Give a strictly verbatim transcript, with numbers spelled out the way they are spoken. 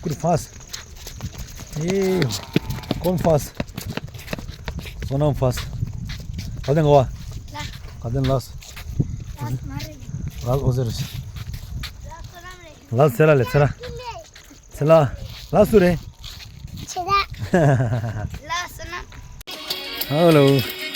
ཕར་ཕཱས། ཨེ། ཀོན་ཕཱས། བསོད་ནམས་ཕཱས། ག་དེ་ང་བ། ག་དེ་ལགས། ལགས་ཨོ་ཟེར། ལགས་ཚེ་ལ་ལེ་ཚེ་ལ། ཚེ་ལ། ལགས་སུ་རེད། ཚེ་ལ། ལགས་བསོད་ནམས། ཧ་ལོ།